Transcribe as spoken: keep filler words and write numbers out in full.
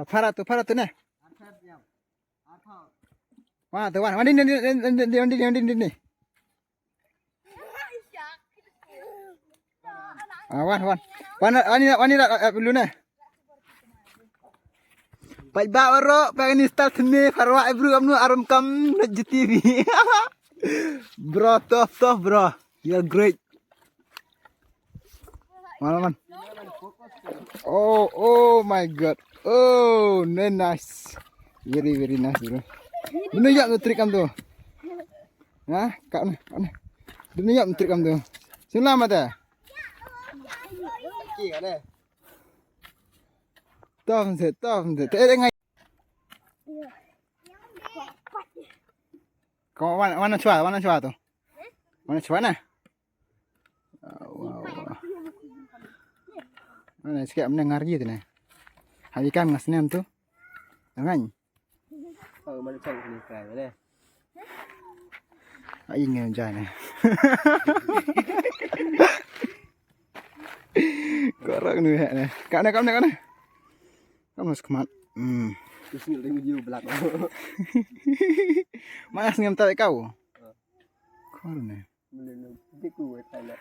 Phara tu, phara tu ne. Wan tu, wan, wan din, din, din. Ah, wan, wan. Wan, wan ni, wan ni la, eh, lu ne. Paidbah baroh, peit kane style thymme, pharwa, eh, bro, amnu aram kam na G T V. Bro, tough, tough, bro. You're great. Wan, wan. Oh, oh my God. Oh, ni nice. Very, very nice, bro. Duna ïap na trick kam tu. Ha? Kap na, kap na. Duna ïap na trick kam tu. Sila mata. Tough mse, tough mse. Te eh ngai. Ko wan, wan chwa, wan chwa tu. Wan chwa na. Wow, wow. Wan chwa mne ngar ji tu ne. Hai kam ngas nem tu. Ngai. Oh, mana chong ni kai ne. Ai ngai jai ne. Korang ni ne. Kam ne, kam ne, kam ne. Kam ne skmat. Hmm. Terus ni video belak. Mana sngem tai kau. Kor ne. Mele ne. Dia ku wai tai ne.